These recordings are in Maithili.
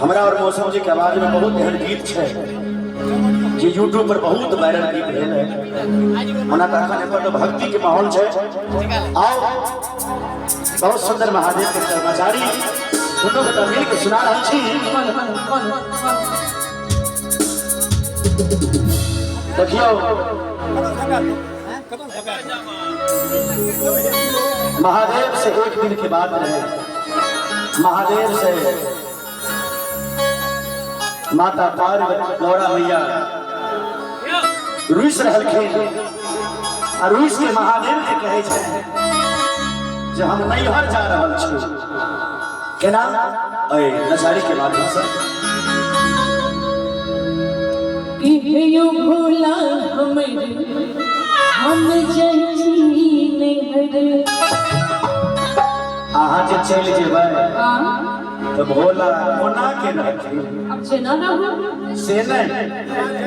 हमरा और मौसम जी के आवाज में बहुत एहन गीत छै जे यूट्यूब पर बहुत वायरल गीत भेल है। ओना तऽ अखन एतऽ तऽ भक्ति के माहौल छै। आओ बहुत सुंदर महादेव के कर्मचारी दुनू गोटा मिल के सुना रहल छी। देखियौ महादेव से एक दिन के बाद रहे, महादेव से माता पार्वती गौरा मैया रुस रहलखिन आ रुस के महादेव के कहै छै जे हम नैहर जा रहल छी। केना? एहि नचारी के माध्यम से। कियो भोला हमर हम जाइ छी नैहर। अहाँ जे चलि जेबै तऽ भोला कोना के रहथिन? अब जेना रहू से नहीं,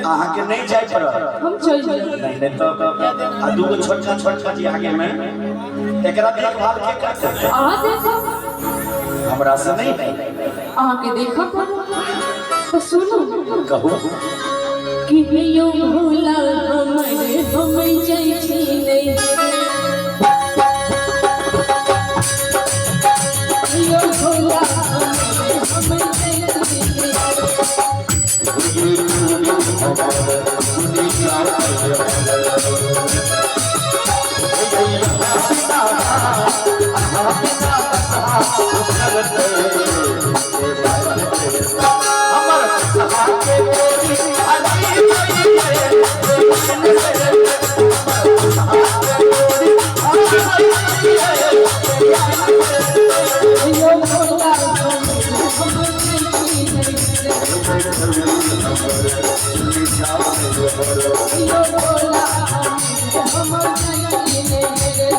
अहाँ के नहीं जाय पड़त। हम चलि जेबै। नहीं नहीं तो आ दूगो छोटका छोटका जी आगे में एकरा देखभाल के करतै? अहाँ देखो। हमरा से नहीं। अहाँ के देखऽ पड़त तऽ सुनू। कहू। कियो भोला हमर हम जाइ छी नैहर। कियो भोला हमर हम जाइ छी नैहर। कियो भोला हमर हम जाइ छी नैहर। कियो भोला हमर हम जाइ छी नैहर।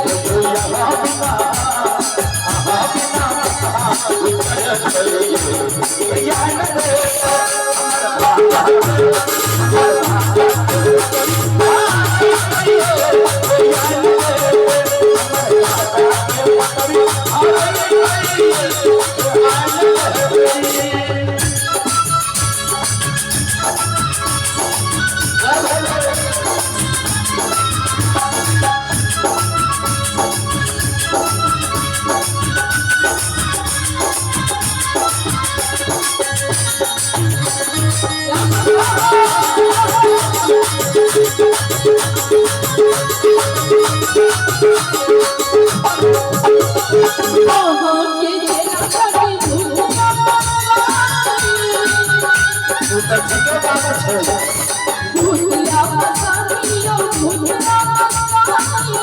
अहाँ के चेला करी भूतिया तू तऽ ठीके बात छै। भूतिया पसारियो भूतिया पसारी।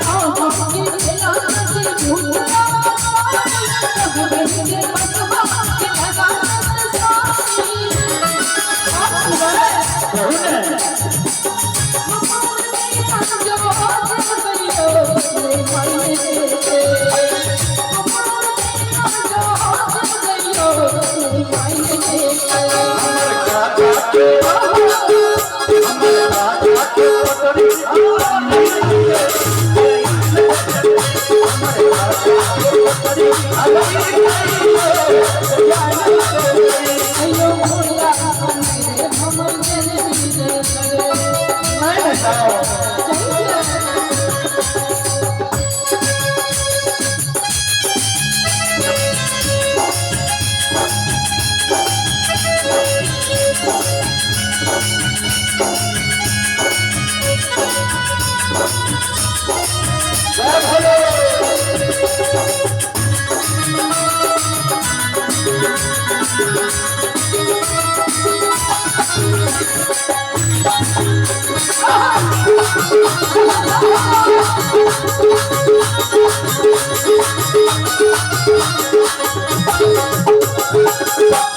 अहाँ के चेला करी भूतिया पसारी। कहबै जे बसहा के लगानत सारी। कहू ने। नहीं नहीं साहब। जय भोले।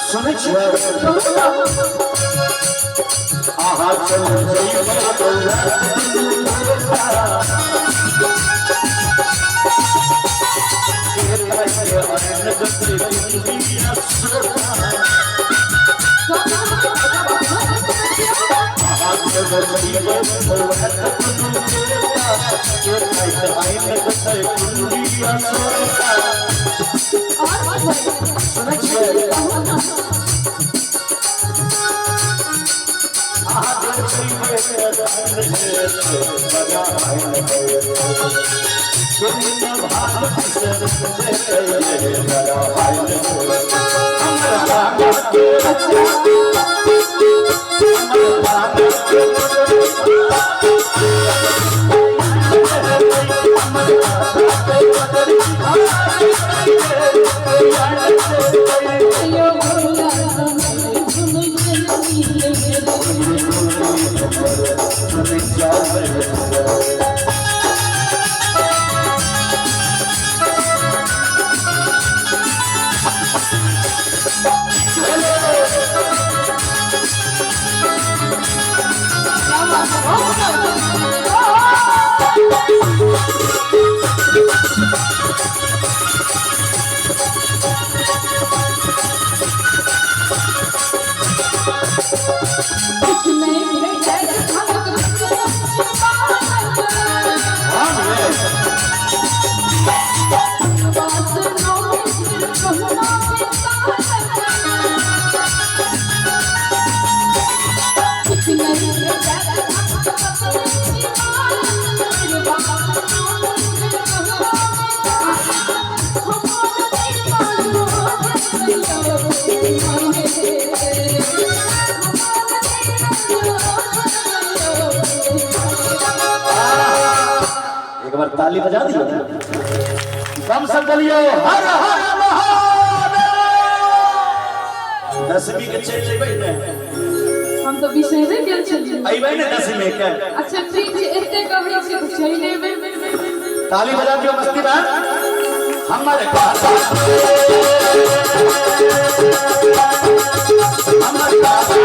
सुनै छियै? अहाँ चल जइबै। के खाइत आइन छै कुंडिया सोरका। और की भेल? सुनै छियै? कहू ना। अहाँ देखै मे बजा आइन के भाग से बजा आइन। हमर बाबा के, हमर बाबा के। यो भोला सुनै चलनी। क्या बात है, बहुत सुंदर। किछु नहि भेटल धनक। किछु नहि भेटल। एक बार ताली बजा दियो, कम सब बोलियो हर हर महादेव। दसवीं के चलि जेबै ने? हम तऽ बिसरि गेल छलियै। अइबै ने दसवीं के? अच्छा ठीक छै, एते कहै छी तऽ चलि एबै। ताली बजा दियो मस्ती में। हमर बाबा, हमर बाबा।